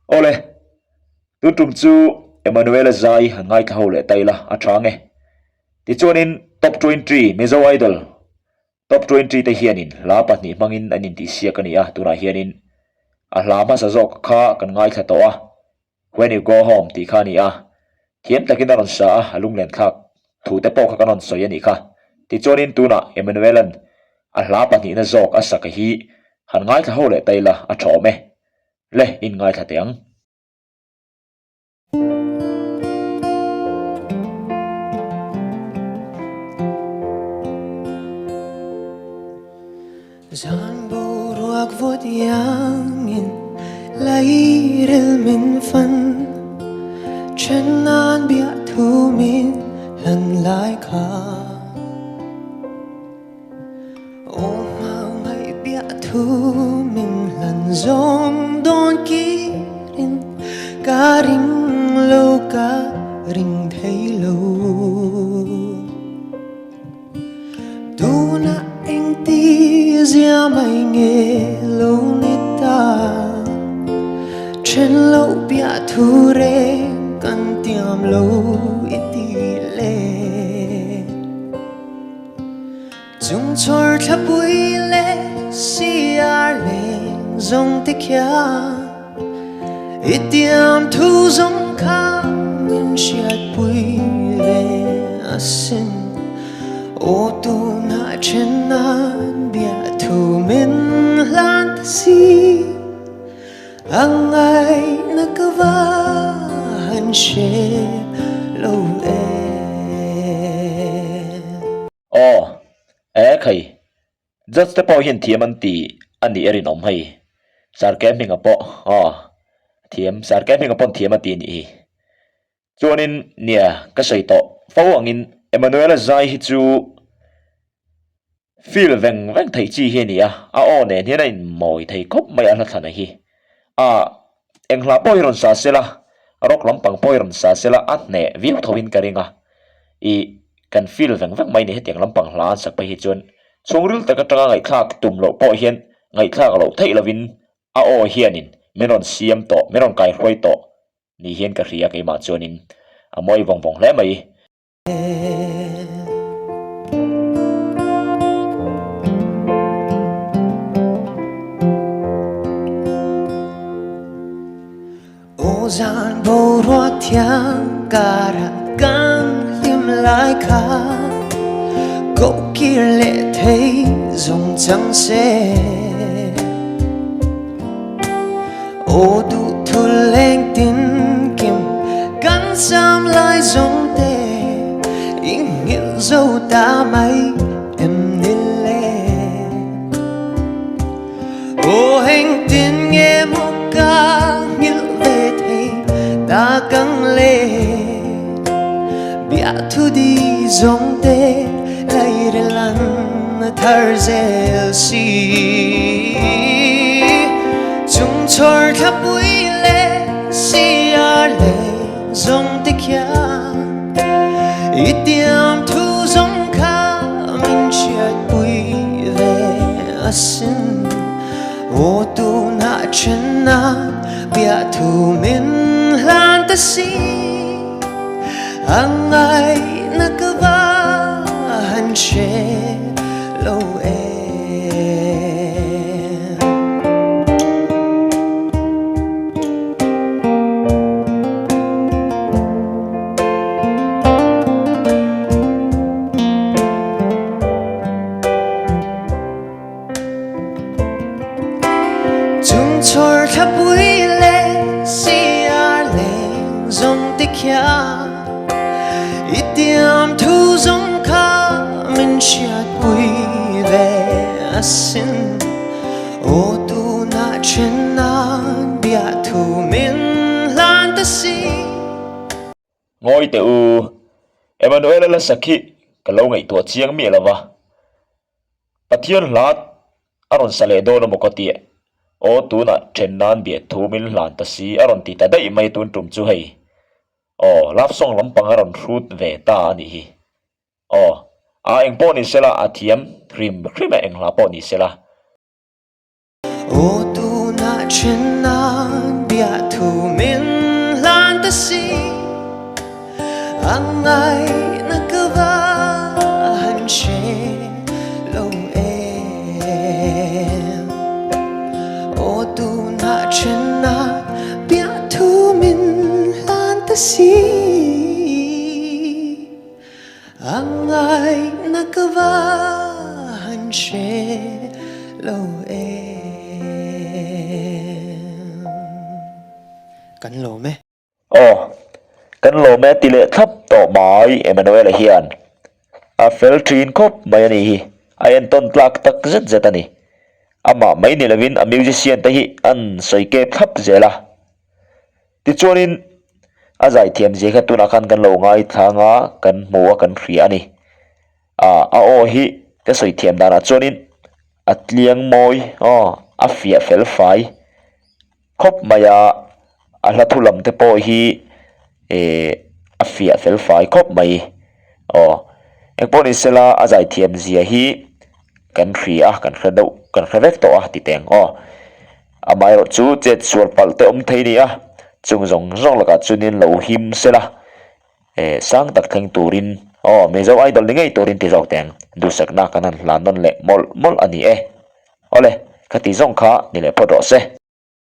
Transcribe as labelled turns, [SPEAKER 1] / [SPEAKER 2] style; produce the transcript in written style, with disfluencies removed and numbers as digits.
[SPEAKER 1] Awle, tun tum chu Emmanuel-a zai han ngaithla ho leh ta ila a tha ang e. Tichuanin Top 20 Mizo Idol Top 20 te hianin hla pahnih hmangin an intihsiak a ni a, tunah hianin a hla hmasa zawk kha kan ngaithla tawh a, When you go home tih kha a ni a, thiam takin a rawn sa a, a lunglen thlak thu te pawh kha kan rawn sawi a nih kha. Tichuanin tunah Emmanuel-a'n a hla pahnihna zawk a sak hi han ngaithla ho leh ta ila a tha awm e. Le, in ngaithla teh ang.
[SPEAKER 2] Zan boruak vawt iangin lairil min fan Then nan biah thu min hlan lai kha Aw hmang ngaih biah thu min hlan zawng dawn kirin Ka ring lo ka ring thei lo. Tuna engti zia mai nge lo ni ta Then lo piah thu reng kan tiam lo i ti le Chung chhawr thla pui le siar leng zawng te khian I tiam thu zawng kha min hriat pui ve asin Aw tunah then nan biah thu min hlan ta si A ngaihna ka va han hre lo e.
[SPEAKER 1] Aw, e khai Judge te pawh hian thiam an ti a nih a rinawm hei. Sarke hminga pawh aw thiam Sarke hminga pawn thiam a ti a nih hi. Chuanin nia ka sawi tawh fo angin Emmanuela zai hi chu feel veng veng theih chi hi a ni a, a aw nen hian a inmawi thei khawp mai a hlathlana hi. A eng hla pawh hi rawn sa sela, rock lampang pawh hi rawn sa sela a hneh viau tho in ka ring a. Ih kan feel veng veng mai ni hetiang lampang hla an sak phei hi chuan chhungril tak atanga ngaihthlak tum loh pawh hian ngaihthlak loh theih lovin a aw hianin min rawn siam tawh min rawn kaihruai tawh ni hian ka hria keimah chuanin a mawi vawng vawng hle mai.
[SPEAKER 2] Aw zan boruak thiang karah kan hlim lai kha Koh kir leh thei zawng chang se Aw duh thu leng tin kim kan sam lai zawng te I nghilh zo ta mai em ni le Aw engtin nge maw ka nghilh ve thei ta kang le Biah thu di zawng te lairel an thar zel si Chung chhawr thla pui le siar le zawng te khian I tiam thu zawng kha min hriat pui ve asin Aw tunah then nan biah thu min hlan ta si A ngaihna ka va han hre lo em. Chung chhawr thla pui leh siar leng zawng te khian I tiam thu zawng kha min hriat pui ve asin Aw tunah then nan biah thu min hlan ta si.
[SPEAKER 1] Ngawi teh u, Emmanuel-a la sak hi ka lo ngaihtuah chiang miah lo va. Pathian hla a rawn sa leh dawn emaw ka ti e. Aw tunah then nan biah thu min hlan ta si a rawn ti ta daih mai tun tum chu hei. Aw love song lampang a rawn hrut ve ta a nih hi. Aw a eng pawh ni sela a thiam hrim hrim e eng hla pawh ni sela.
[SPEAKER 2] Aw tunah then nan biah thu. thu min hlan ta si A ngaihna ka va han hre lo em. Aw tunah thenna piah thu min hlan ta si. A ngaihna ka va han hre lo em. Kan lawm e.
[SPEAKER 1] Aw, kan lawm e ti leh thlap tawh mai Emmanuel-a hian. A fel thin khawp mai a nih hi, a entawn tlak tak zet zet a ni. Amah mai ni lovin a musician te hi an sawi kep thlap zel a. Tichuanin a zaithiam zia kha tunah khan kan lo ngaithlang a, kan hmu a, kan hria a ni. Ah, a aw hi ka sawi thiam danah chuanin a tliang mawi aw, a fiah fel fai. Khawp mai a, a hla thu lam te pawh hi eh a fiah fel fai khawp mai aw engpawh ni sela a zaithiam zia hi kan hria a kan hre deuh kan hre vek tawh a ti teng aw amaherawh chu chet sual palh te awm thei a ni a chung zawng zawng lakah chuanin lo him sela eh sang tak thleng turin aw Mizo Idol ni ngei turin ti zawk teng duhsakna kan han hlan nawn leh mawlh mawlh a ni e awle khati zawng kha ni leh phawt rawh se.